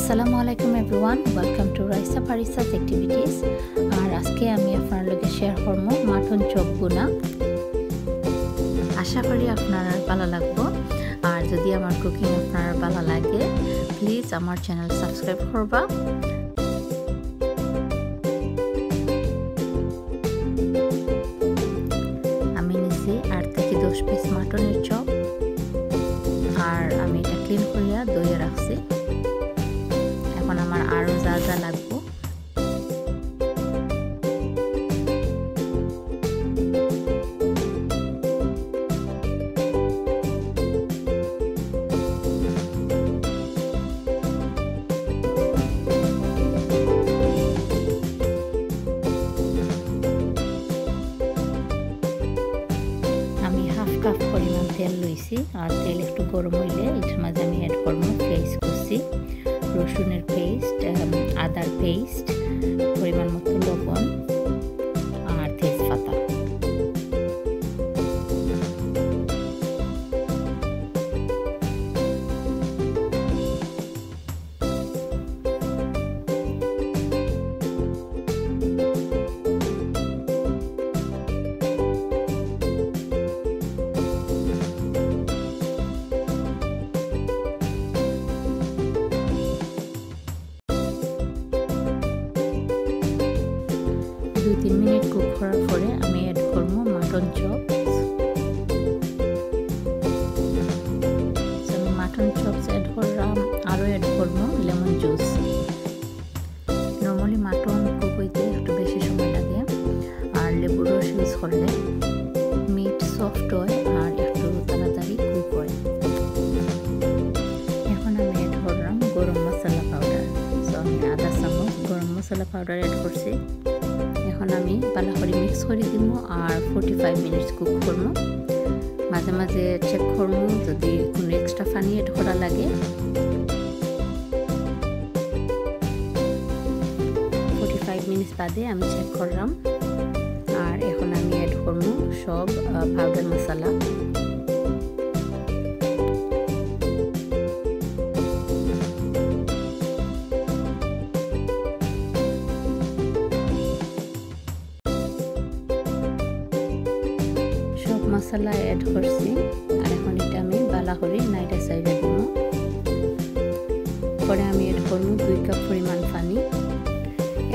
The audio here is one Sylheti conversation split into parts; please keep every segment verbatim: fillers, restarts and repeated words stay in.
আসসালামু আলাইকুম everyone, welcome to Raisa Farisa's Activities। আর আজকে আমি আপনার লগে শেয়ার করবো মাটন চপ বুনা। আশা করি আপনার ভালা লাগবো। আর যদি আমার কুকিং আপনার ভালা লাগে, প্লিজ আমার চ্যানেল সাবস্ক্রাইব করবা। আমি নিছি আট থাকি দশ পিস মাটনের চপ, আর আমি এটা ক্লিন করিয়া ধুইয়া রাখছি। এখন আমার আরো যা যা লাগবো, আমি হাফ কাপ পরিমাণ তেল লইছি, আর তেল একটু গরম হইলে এটার মাঝে আমি অ্যাড করবো পেঁয়াজ কুচি, রসুনের পেস্ট, আদার পেস্ট, পরিমাণ মতো লবণ আর তেজপাতা। দুই তিন মিনিট কুক করার পরে আমি অ্যাড করবো মাটন চপস। So, আমি মাটন চপস অ্যাড করলাম, আরও অ্যাড করবো lemon juice. Normally mutton cook হইতে একটু বেশি সময় লাগে, আর লেবুর রস ইউজ করলে মিট সফট হয় আর একটু তাড়াতাড়ি কুক হয়। এখন আমি অ্যাড করলাম গরম মশলা পাউডার। So, আমি আধা চামচ গরম মশলা পাউডার অ্যাড করছি। এখন আমি ভালা করি মিক্স করি দিমু আর ফর্টি ফাইভ মিনিটস কুক করবো। মাঝে মাঝে চেক করবো যদি কোনো এক্সট্রা পানি অ্যাড করা লাগে। ফর্টি ফাইভ মিনিটস বাদে আমি চেক করলাম, আর এখন আমি অ্যাড করবো সব, আহ, পাউডার মশলা। সব মশলা অ্যাড করছি, আর এখন এটা আমি ভালা করি নাড়িয়া চাড়িয়া দিমু। পরে আমি অ্যাড করবো দুই কাপ পরিমাণ পানি।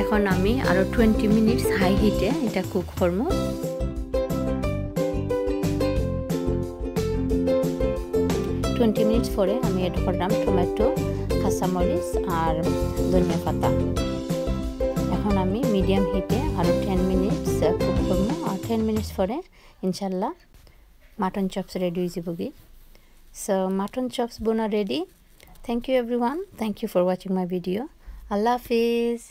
এখন আমি আরো টোয়েন্টি মিনিটস হাই হিটে এটা কুক করবো। টোয়েন্টি মিনিটস পরে আমি অ্যাড করলাম টমেটো, কাঁচামরিচ আর ধনিয়া পাতা। এখন আমি মিডিয়াম হিটে আরো টেন মিনিটস কুক করবো, আর টেন মিনিটস পরে ইনশাল্লাহ মাটন চপস রেডি হয়ে যাবো গি। So, মাটন চপস বোনা ready. Thank you everyone, thank you for watching my video. Allah Hafiz.